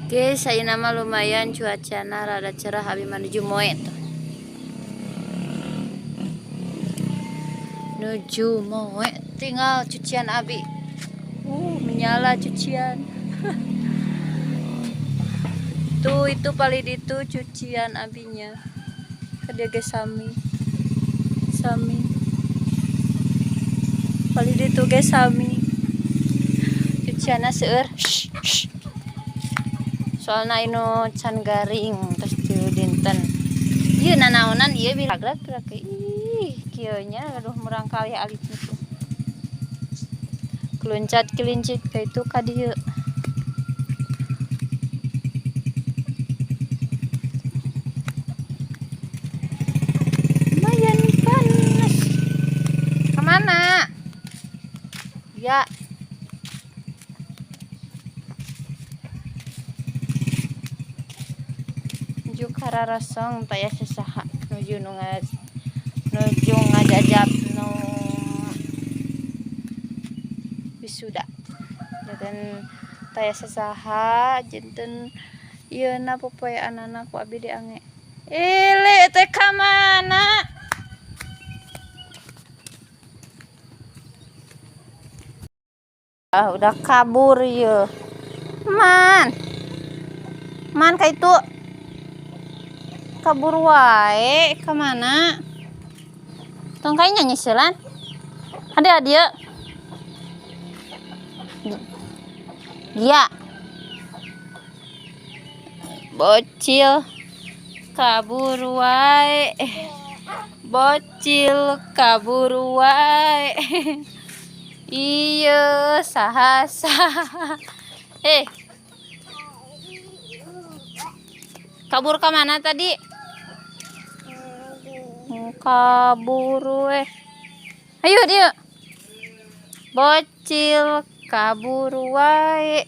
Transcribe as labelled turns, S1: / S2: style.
S1: Oke, saya nama lumayan cuacana rada cerah abi menuju moe tuh. Nuju moe tinggal cucian abi. Menyala cucian. Tuh itu paling itu cucian abinya. Kadia ge sami. Sami. Paling itu ge sami. Cucianna seueur. Soalna inu can garing terus tilu dinten. Ieu nanaonan ieu bilagrat gerak ih kieu nya aduh murang kali alit itu. Keluncat kelincit ka itu ka dieu. Lumayan panas. Kemana? Ya. Nuju kararasong taya sasaha nuju nu nuju ngajajab nu wisuda janten taya sasaha janten ieu na popoeanana ku abi diange ile teh ka mana ah udah kabur ieu man man ka itu kabur wae kemana tongkai nyanyi selan ada dia dia bocil kabur wae bocil kabur wae iya saha saha kabur kemana tadi? Kabur weh. Ayo dia. Bocil kabur wae.